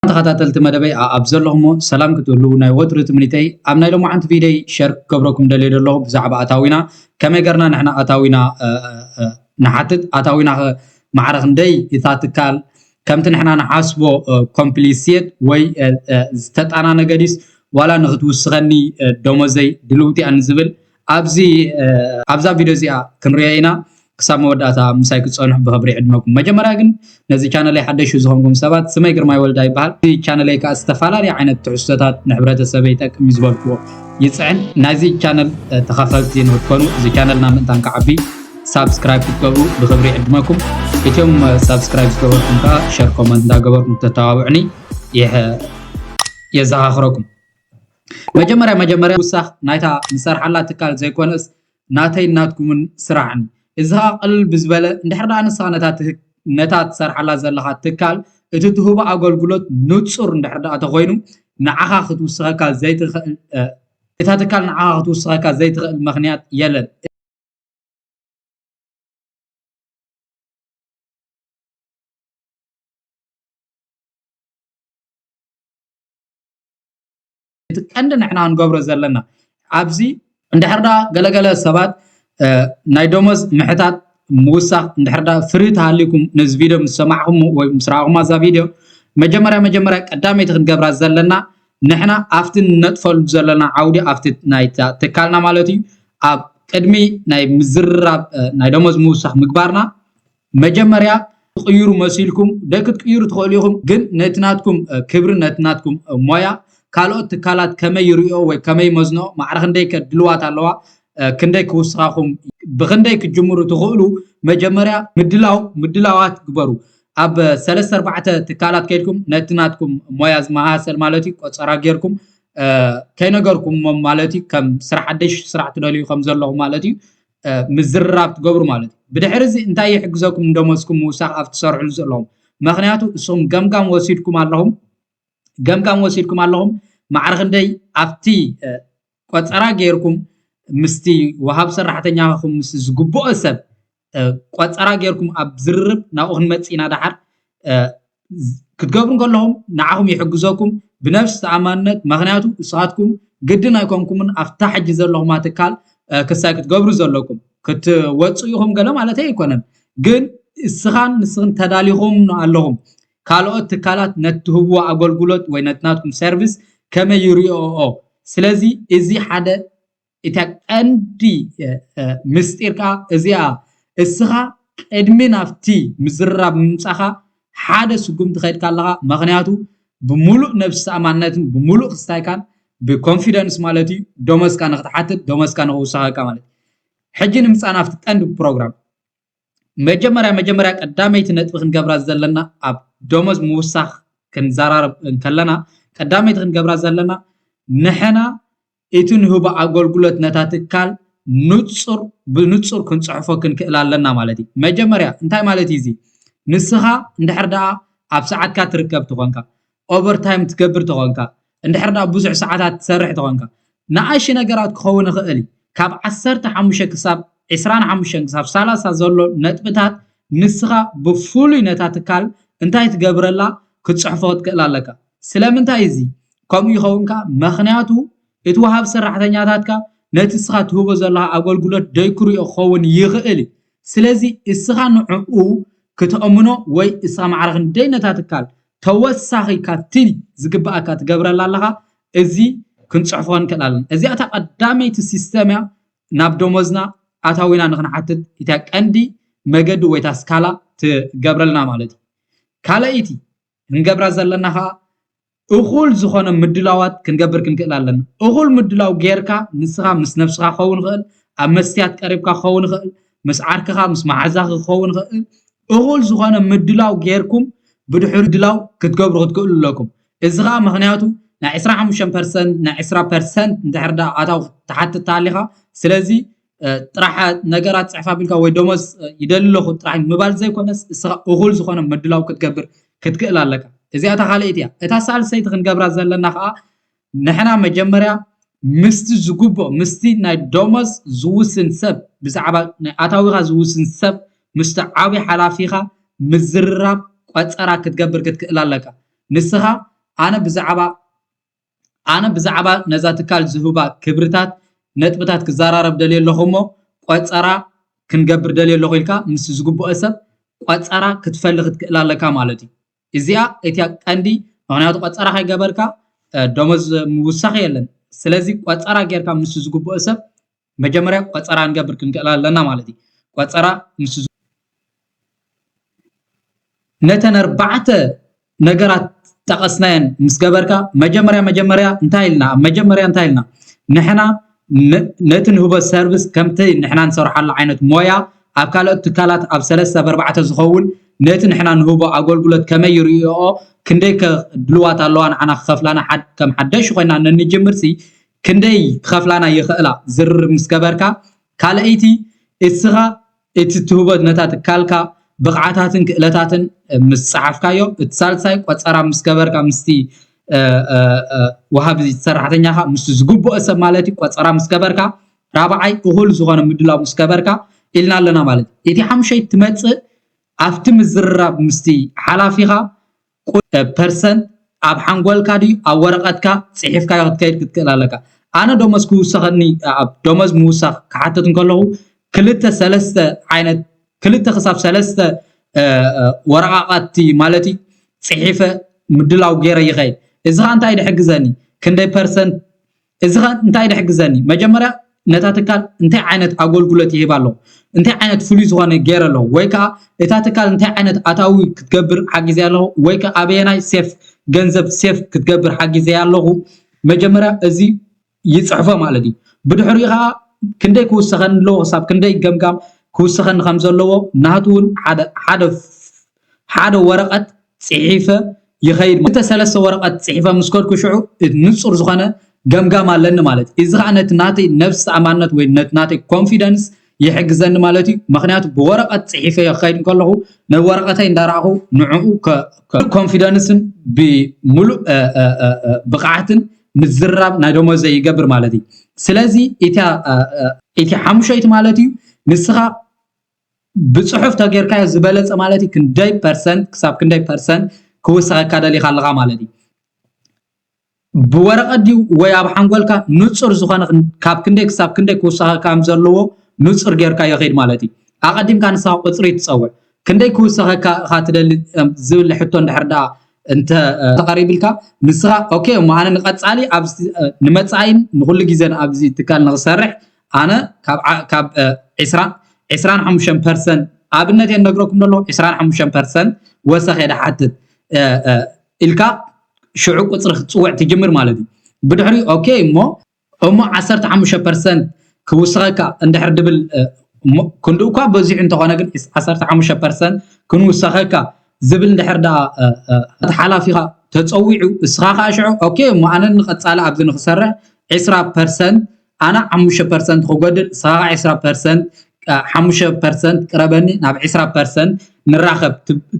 ተኸታተልቲ መደበይ ኣብ ዘለኹሞ ሰላም ክትህሉ ናይ ወትሩ ትምኒተይ። ኣብ ናይ ሎማዓንቲ ቪደይ ሸር ክገብረኩም ደልየ ዘለኹ ብዛዕባ ኣታዊና ከመይ ገርና ንሕና ኣታዊና ንሓትት ኣታዊና ማዕረ ክንደይ እታ ትካል ከምቲ ንሕና ንሓስቦ ኮምፕሊሴት ወይ ዝተጣና ነገዲስ ዋላ ንክትውስኸኒ ደሞዘይ ድልውቲ ኣን ዝብል ኣብዚ ኣብዛ ቪድዮ እዚኣ ክንሪኦ ኢና። ክሳብ መወዳእታ ምሳይ ክትፀንሑ ብክብሪ ይዕድመኩም። መጀመርያ ግን ነዚ ቻነለይ ሓደሹ ዝኾንኩም ሰባት ስመይ ግርማይ ወልዳ ይበሃል። እዚ ቻነለይ ከዓ ዝተፈላለዩ ዓይነት ትሕዝቶታት ንሕብረተሰበይ ይጠቅም እዩ ዝበልክዎ ይፅዕን። ናይዚ ቻነል ተኻፈልቲ ንክትኮኑ እዚ ቻነልና ምእንታን ክዓቢ ሳብስክራይብ ክትገብሩ ብክብሪ ይዕድመኩም። እቶም ሳብስክራይብ ዝገበርኩም ከዓ ሸር ኮመንት እንዳገበርኩም ተተባብዑኒ የዘኻኽረኩም። መጀመርያ መጀመርያ ውሳኽ ናይታ ንሰርሓላ ትካል ዘይኮነስ ናተይ ናትኩምን ስራሕን። እዚ ከዓ ቅልል ብዝበለ እንድሕር ደኣ ንስኻ ነታ ትህ- ነታ ትሰርሓላ ዘለኻ ትካል እቲ ትህቦ ኣገልግሎት ንጹር እንድሕር ደኣ ተኾይኑ ንዓኻ ክትውስኸካ ዘይትኽእል እ፣ እታ ትካል ንዓኻ ክትውስኸካ ዘይትኽእል ምኽንያት የለን። እቲ ቀንዲ ንሕና ክንገብሮ ዘለና ኣብዚ እንድሕር ደኣ ገለገለ ሰባት እ፣ ናይ ደሞዝ ምሕታት ምውሳኽ እንድሕር ደኣ ፍሪ ተሃሊኩም ነዚ ቪድዮ ምስ ሰማዕኹም ወይ ምስ ረኣኹም ኣዛ ቪድዮ መጀመርያ መጀመርያ ቀዳመይቲ ክንገብራ ዘለና ንሕና ኣብቲ ንነጥፈሉ ዘለና ዓውዲ ኣብቲ ናይ ታ- ትካልና ማለት እዩ ኣብ ቅድሚ ናይ ምዝርራብ እ፣ ናይ ደሞዝ ምውሳኽ ምግባርና መጀመርያ ትቕይሩ መሲልኩም ደይ ክትቅይሩ ትኽእሉ ኢኹም፣ ግን ነቲ ናትኩም እ፣ ክብሪ ነቲ ናትኩም እ፣ ሞያ ካልኦት ትካላት ከመይ ይርእዮ ወይ ከመይ ይመዝንኦ ማዕረ ክንደይ ከ ድልዋት ኣለዋ እ፣ ክንደይ ክውስኻኹም ብኽንደይ ክትጅምሩ ትኽእሉ መጀመርያ ምድላው ምድላዋት ግበሩ። ኣብ እ፣ ሰለስተ ኣርባዕተ ትካላት ከይድኩም ነቲ ናትኩም ሞያ ዝመሳሰል ማለት እዩ ቆፀራ ጌርኩም እ፣ ከይነገርኩሞም ማለት እዩ ከም ስራሕ ሓደሽ ስራሕ ትደልዩ ከም ዘለኹም ማለት እዩ እ፣ ምዝርራብ ትገብሩ ማለት እዩ። ብድሕሪ እዚ እንታይ ይሕግዘኩም ንደሞዝኩም ምውሳኽ ኣብ ትሰርሕሉ ዘለኹም? ምኽንያቱ ንስኹም ገምጋም ወሲድኩም ኣለኹም ገምጋም ወሲድኩም ኣለኹም ማዕረ ክንደይ ኣብቲ እ፣ ቆፀራ ጌርኩም ምስቲ ወሃብ ሰራሕተኛኹም ምስ ዝግብኦ ሰብ እ፣ ቆፀራ ጌርኩም ኣብ ዝርርብ ናብኡ ክንመፅእ ኢና ደሓር እ፣ ዝ- ክትገብሩ ከለኹም ንዓኹም ይሕግዘኩም ብነፍሲ ተኣማንነት ምክንያቱ ንስኻትኩም ግድን ኣይኮንኩምን ኣብታ ሕጂ ዘለኹማ ትካል እ፣ ክሳይ ክትገብሩ ዘለኩም ክትወፁ ኢኹም ገለ ማለት ኣይኮነን ግን እስኻን ንስኽን ተዳሊኹም ኣለኹም ካልኦት ትካላት ነቲ ትህብዎ ኣገልግሎት ወይ ነቲ ናትኩም ሰርቪስ ከመይ ይሪኦኦ ስለዚ እዚ ሓደ እታ ቀንዲ ምስጢር ከዓ እዚኣ እስኻ ቅድሚ ናብቲ ምዝርራብ ምምፃኻ ሓደ ስጉምቲ ከድካ ኣለኻ ምክንያቱ ብምሉእ ነብሲ ተኣማንነትን ብምሉእ ክስታይካን ብኮንፊደንስ ማለት እዩ ደሞዝካ ንክትሓትት ደሞዝካ ንክውሳኸካ ማለት እዩ ሕጂ ንምፃእ ናብቲ ቀንዲ ፕሮግራም መጀመርያ መጀመርያ ቀዳመይቲ ነጥቢ ክንገብራ ዘለና ኣብ ደሞዝ ምውሳኽ ክንዘራረብ እንከለና ቀዳመይቲ ክንገብራ ዘለና ንሕና እቲ ንህቦ ኣገልግሎት ነታ ትካል ንጹር ብንጹር ክንጽሕፎ ክንክእል ኣለና ማለት እዩ። መጀመርያ እንታይ ማለት እዩ እዚ? ንስኻ እንድሕር ደኣ ኣብ ሰዓትካ ትርከብ ትኾንካ፣ ኦቨርታይም ትገብር ተኾንካ፣ እንድሕር ደኣ ብዙሕ ሰዓታት ትሰርሕ ተኾንካ፣ ንኣሽ ነገራት ክኸውን ይኽእል እዩ። ካብ ዓሰርተ ሓሙሽተ ክሳብ ዕስራን ሓሙሽተን ክሳብ ሰላሳ ዘሎ ነጥብታት ንስኻ ብፍሉይ ነታ ትካል እንታይ ትገብረላ ክትጽሕፎ ክትክእል ኣለካ። ስለምንታይ እዚ ከምኡ ይኸውን ከኣ? ምኽንያቱ እቲ ወሃብ ሰራሕተኛታትካ ነቲ እስኻ ትህቦ ዘለኻ ኣገልግሎት ደይክሪኦ ክኸውን ይኽእል እዩ። ስለዚ እስኻ ንዕኡ ክተእምኖ ወይ እስኻ ማዕረ ክንደይ ነታ ትካል ተወሳኺ ካብቲ ዝግብኣካ ትገብረላ ኣለኻ፣ እዚ ክንጽሕፎ ንክእል ኣለና። እዚኣ እታ ቀዳመይቲ ሲስተም እያ ናብ ደሞዝና ኣታዊና ንክንሓትት እታ ቀንዲ መገዲ ወይ እታ ስካላ ትገብረልና ማለት እዩ። ካልኣይቲ ክንገብራ ዘለና ከዓ እኹል ዝኾነ ምድላዋት ክንገብር ክንክእል ኣለና። እኹል ምድላው ጌርካ ንስኻ ምስ ነብስኻ ክኸውን ይኽእል፣ ኣብ መስትያት ቀሪብካ ክኸውን ይኽእል፣ ምስ ዓርክኻ ምስ መሓዛኺ ክኸውን ይኽእል። እኹል ዝኾነ ምድላው ጌርኩም ብድሕሪ ምድላው ክትገብሩ ክትክእሉ ኣለኩም። እዚ ከዓ ምኽንያቱ ናይ ዕስራን ሓሙሽተን ፐርሰንት ናይ ዕስራ ፐርሰንት እንድሕር ደኣ ኣታዊ ክትሓትት ተሃሊኻ ስለዚ ጥራሕ ነገራት ፅሕፍ ኣቢልካ ወይ ደሞዝ ይደሊ ኣለኹ ጥራሕ ምባል ዘይኮነስ እስኻ እኹል ዝኾነ ምድላው ክትገብር ክትክእል ኣለካ። እዚኣ እታ ካልኣይቲ እያ። እታ ሳልሰይቲ ክንገብራ ዘለና ከዓ ንሕና መጀመርያ ምስቲ ዝግብኦ ምስቲ ናይ ደሞዝ ዝውስን ሰብ ብዛዕባ ናይ ኣታዊኻ ዝውስን ሰብ ምስቲ ዓብዪ ሓላፊኻ ምዝርራብ ቆፀራ ክትገብር ክትክእል ኣለካ። ንስኻ ኣነ ብዛዕባ ኣነ ብዛዕባ ነዛ ትካል ዝህባ ክብርታት ነጥብታት ክዘራረብ ደልየ ኣለኹ እሞ ቆፀራ ክንገብር ደልየ ኣለኹ ኢልካ ምስ ዝግብኦ ሰብ ቆፀራ ክትፈሊ ክትክእል ኣለካ ማለት እዩ። እዚኣ እቲያ ቀንዲ፣ ምክንያቱ ቆፀራ ከይገበርካ ደሞዝ ምውሳኽ የለን። ስለዚ ቆፀራ ጌርካ ምስ ዝግብኦ ሰብ መጀመርያ ቆፀራ ንገብር ክንክእል ኣለና ማለት እዩ። ቆፀራ ምስ ነተን ኣርባዕተ ነገራት ጠቐስናየን ምስ ገበርካ መጀመርያ መጀመርያ እንታይ ኢልና ኣብ መጀመርያ እንታይ ኢልና ንሕና ነቲ ንህቦ ሰርቪስ ከምቲ ንሕና ንሰርሓሉ ዓይነት ሞያ ኣብ ካልኦት ትካላት ኣብ ሰለስተ ኣብ ኣርባዕተ ዝኸውን ነቲ ንሕና ንህቦ ኣገልግሎት ከመይ ይርእኦ ክንደይ ከ ድልዋት ኣለዋ ንዓና ክኸፍላና ከም ሓደሽ ኮይና ነንጅምር ሲ ክንደይ ክኸፍላና ይኽእላ ዝርርብ ምስ ገበርካ ካልኣይቲ እስኻ እቲ ትህቦ ነታ ትካልካ ብቕዓታትን ክእለታትን ምስ ጸሓፍካዮ እቲ ሳልሳይ ቆጸራ ምስ ገበርካ ምስቲ ወሃቢ ሰራሕተኛኻ ምስ ዝግብኦ ሰብ ማለት እዩ ቆጸራ ምስ ገበርካ ራብዓይ እኹል ዝኾነ ምድላው ምስ ገበርካ ኢልና ኣለና ማለት እዩ። እቲ ሓሙሸይ ትመጽእ ኣብቲ ምዝርራብ ምስቲ ሓላፊኻ ቁ- ፐርሰንት ኣብ ሓንጎልካ ድዩ ኣብ ወረቐትካ ጽሒፍካዮ ክትከይድ ክትክእል ኣለካ። ኣነ ደሞዝ ክውሰኸኒ ኣብ ደሞዝ ምውሳኽ ክሓትት እንከለኹ ክልተ ሰለስተ ዓይነት ክልተ ክሳብ ሰለስተ ወረቓቐቲ ማለት እዩ ጽሒፈ ምድላው ገይረ ይኸይድ። እዚ ኸ እንታይ ድሕግዘኒ ክንደይ ፐርሰንት እዚ ኸ እንታይ ድሕግዘኒ መጀመርያ ነታ ትካል እንታይ ዓይነት ኣገልግሎት ይህብ ኣለኹ እንታይ ዓይነት ፍሉይ ዝኾነ ገይረ ኣለኹ ወይ ከዓ እታ ትካል እንታይ ዓይነት ኣታዊ ክትገብር ሓጊዘ ኣለኹ ወይ ከዓ ኣበየናይ ሴፍ ገንዘብ ሴፍ ክትገብር ሓጊዘ ኣለኹ መጀመርያ እዚ ይፅሕፎ ማለት እዩ ብድሕሪኡ ከዓ ክንደይ ክውሰኸኒ ኣለዎ ክሳብ ክንደይ ገምጋም ክውሰኸኒ ከም ዘለዎ ናቱ እውን ሓደ ሓደ ሓደ ወረቐት ፅሒፈ ይኸይድ ክልተ ሰለስተ ወረቐት ፅሒፈ ምስ ከድኩ ሽዑ ንፁር ዝኾነ ገምጋም ኣለኒ ማለት እዩ እዚ ከዓ ነቲ ናተይ ነብሲ ተኣማንነት ወይ ነቲ ናተይ ኮንፊደንስ ይሕግዘኒ ማለት እዩ ምክንያቱ ብወረቐት ፅሒፈ ክኸይድ ከለኹ ነወረቐተይ እንዳረኣኹ ንዕኡ ኮንፊደንስን ብሙሉእ ብቕዓትን ምዝራብ ናይ ደሞዘ ይገብር ማለት እዩ ስለዚ እቲ ሓሙሸይቲ ማለት እዩ ንስኻ ብፅሑፍ ተጌርካዮ ዝበለፀ ማለት እዩ ክንደይ ፐርሰንት ክሳብ ክንደይ ፐርሰንት ክውሰኸካ ደሊኻ ኣለኻ ማለት እዩ ብወረቐት ድዩ ወይ ኣብ ሓንጎልካ ንፁር ዝኾነ ካብ ክንደይ ክሳብ ክንደይ ክውሰኸካ ከም ዘለዎ ንፁር ጌርካ ይኸይድ ማለት እዩ ኣቐዲምካ ንስኻ ቁፅሪ ትፀውዕ ክንደይ ክውሰኸካ ኢኻ ትደሊ ዝብል ሕቶ እንድሕር ደኣ እንተ ተቐሪብልካ ንስኻ ኦኬ እሞ ኣነ ንቐፃሊ ንመፃኢን ንኩሉ ግዜን ኣብዚ ትካል ንክሰርሕ ኣነ ካብ ዕስራን ሓሙሽተን ፐርሰንት ኣብነት እየ ነግረኩም ደለኹ ዕስራን ሓሙሽተን ፐርሰንት ወሰኽ እየ ድሓትት ኢልካ ሽዑ ቁፅሪ ክትፅውዕ ትጅምር ማለት እዩ ብድሕሪ ኦኬ እሞ እሞ ዓሰርተ ሓሙሽተ ፐርሰንት ክውስኸካ እንድሕር ድብል ክንድኡ እኳ በዚሑ እንተኾነ ግን ዓሰርተ ሓሙሽተ ፐርሰንት ክንውሰኸካ ዝብል እንድሕር ደኣ እቲ ሓላፊኻ ተፀዊዑ እስኻ ከዓ ሽዑ ኦኬ እሞ ኣነ ንቐፃሊ ኣብዚ ንክሰርሕ ዕስራ ፐርሰንት ኣነ ሓሙሽተ ፐርሰንት ክጎድል እስኻ ከዓ ዕስራ ፐርሰንት ሓሙሽተ ፐርሰንት ቅረበኒ ናብ ዕስራ ፐርሰንት ንራኸብ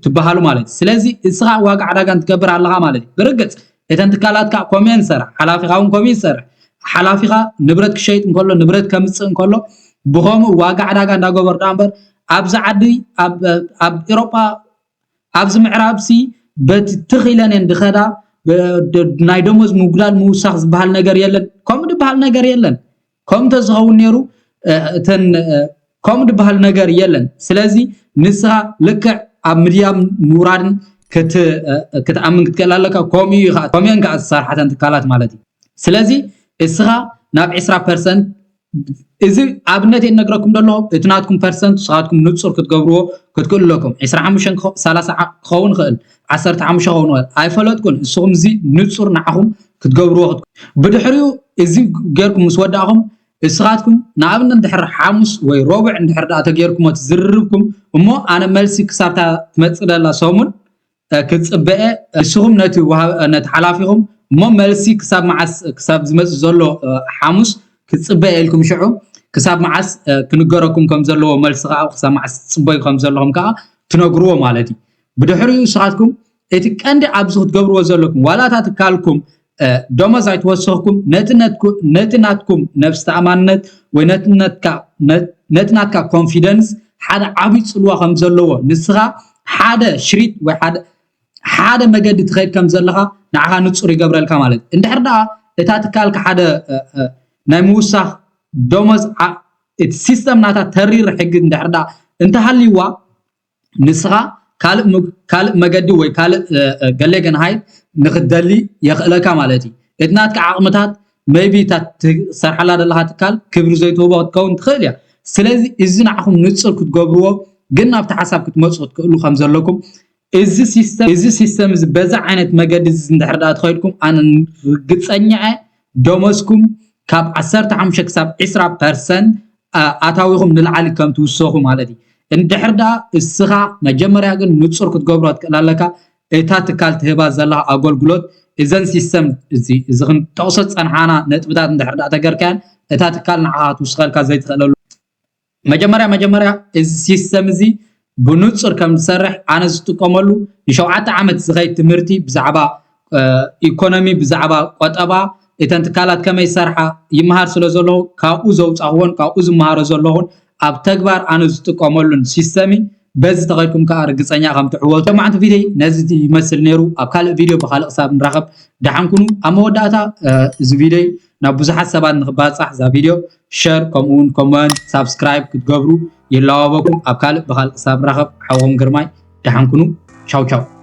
ትበሃሉ ማለት እዩ ስለዚ እስኻ ዋጋ ዕዳጋ እንትገብር ኣለኻ ማለት እዩ ብርግፅ እተን ትካላት ከዓ ኮሜን ሰራሕ ሓላፊኻ እውን ኮሜን ሰራሕ ሓላፊኻ ንብረት ክሸይጥ እንከሎ ንብረት ከምፅእ እንከሎ ብኸምኡ ዋጋ ዕዳጋ እንዳገበሩ ዳ እምበር ኣብዚ ዓዲ ኣብ ኤሮጳ ኣብዚ ምዕራብሲ በቲ ትኽ ኢለን እየን ድኸዳ ናይ ደሞዝ ምጉዳል ምውሳኽ ዝበሃል ነገር የለን ከምኡ ድበሃል ነገር የለን ከምኡ እንተዝኸውን ነይሩ እተን ከምኡ ዝበሃል ነገር የለን ስለዚ ንስኻ ልክዕ ኣብ ምድያም ምውራድን ክትኣምን ክትክእል ኣለካ ከምኡ እዩ ከዓ ኮሜን ከዓ ዝሰርሓተን ትካላት ማለት እዩ ስለዚ እስኻ ናብ ዕስራ ፐርሰንት እዚ ኣብነት እየ ነግረኩም ደለኹ እቲ ናትኩም ፐርሰንት ንስኻትኩም ንፁር ክትገብርዎ ክትክእሉ ኣለኩም ዕስራ ሓሙሽተ ሰላሳ ክኸውን ይኽእል ዓሰርተ ሓሙሽተ ክኸውን ይኽእል ኣይፈለጥኩን ንስኹም እዚ ንፁር ንዓኹም ክትገብርዎ ክትክእሉ ብድሕሪኡ እዚ ጌርኩም ምስ ወዳእኹም እስኻትኩም ንኣብነት እንድሕር ሓሙስ ወይ ረቡዕ እንድሕር ደኣ ተጌርኩሞ ትዝርርብኩም እሞ ኣነ መልሲ ክሳብታ ትመፅእ ደላ ሰሙን ክፅበአ ንስኹም ነቲ ነቲ ሓላፊኹም እሞ መልሲ ክሳብ መዓስ ክሳብ ዝመፅእ ዘሎ ሓሙስ ክፅበአ ኢልኩም ሽዑ ክሳብ መዓስ ክንገረኩም ከም ዘለዎ መልሲ ከዓ ክሳብ መዓስ ትፅበዩ ከም ዘለኹም ከዓ ትነግርዎ ማለት እዩ ብድሕሪኡ ንስኻትኩም እቲ ቀንዲ ኣብዚ ክትገብርዎ ዘለኩም ዋላ እታ ትካልኩም ደሞዝ ኣይትወስኽኩም ነቲ ናትኩም ነብስ ተኣማንነት ወይ ነቲ ናትካ ኮንፊደንስ ሓደ ዓብይ ፅልዋ ከም ዘለዎ ንስኻ ሓደ ሽሪጥ ወይ ሓደ ሓደ መገዲ ትኸይድ ከም ዘለኻ ንዓኻ ንጹር ይገብረልካ ማለት እዩ። እንድሕር ደኣ እታ ትካልካ ሓደ ናይ ምውሳኽ ደሞዝ እቲ ሲስተም ናታ ተሪር ሕጊ እንድሕር ደኣ እንተሃልይዋ ንስኻ ካልእ ካልእ መገዲ ወይ ካልእ ገሌ ገንሃይ ንክትደሊ የኽእለካ ማለት እዩ። እቲ ናትካ ዓቕምታት maybe እታ ትሰርሓላ ዘለኻ ትካል ክብሪ ዘይትህቦ ክትከውን ትኽእል እያ። ስለዚ እዚ ንዓኹም ንጹር ክትገብርዎ ግን ናብቲ ሓሳብ ክትመፁ ክትክእሉ ከም ዘለኩም እዚ ሲስተም እዚ ሲስተም እዚ በዛ ዓይነት መገዲ እዚ እንድሕር ደኣ ተኸይድኩም ኣነ ርግፀኛ እየ ደሞዝኩም ካብ ዓሰርተ ሓሙሽተ ክሳብ ዕስራ ፐርሰንት ኣታዊኹም ንላዕሊ ከም ትውሰኹ ማለት እዩ። እንድሕር ደኣ እስኻ መጀመርያ ግን ንጹር ክትገብሮ ትክእል ኣለካ እታ ትካል ትህባ ዘላ ኣገልግሎት እዘን ሲስተም እዚ እዚ ክንጠቕሶ ዝጸንሓና ነጥብታት እንድሕር ደኣ ተገርካያን እታ ትካል ንዓኻ ክትውስኸልካ ዘይትኽእለሉ መጀመርያ መጀመርያ እዚ ሲስተም እዚ ብንጹር ከም ዝሰርሕ ኣነ ዝጥቀመሉ ንሸውዓተ ዓመት ዝኸይድ ትምህርቲ ብዛዕባ ኢኮኖሚ ብዛዕባ ቆጠባ እተን ትካላት ከመይ ይሰርሓ ይመሃር ስለ ዘለኹ ካብኡ ዘውፃእኽዎን ካብኡ ዝመሃሮ ዘለኹን ኣብ ተግባር ኣነ ዝጥቀመሉን ሲስተም እዩ። በዚ ተኸድኩም ከዓ ርግፀኛ ከም ትዕወቱ። ሎማዓንቲ ቪድዮ ነዚ ይመስል ነይሩ። ኣብ ካልእ ቪድዮ ብካልእ ክሳብ ንራኸብ ደሓን ኩኑ። ኣብ መወዳእታ እዚ ቪድዮ ናብ ብዙሓት ሰባት ንክባፃሕ እዛ ቪድዮ ሸር ከምኡ እውን ኮመንት ሳብስክራይብ ክትገብሩ ይለዋወኩም። ኣብ ካልእ ብካልእ ክሳብ ንራኸብ ሓውኹም ግርማይ ደሓን ኩኑ። ቻው ቻው።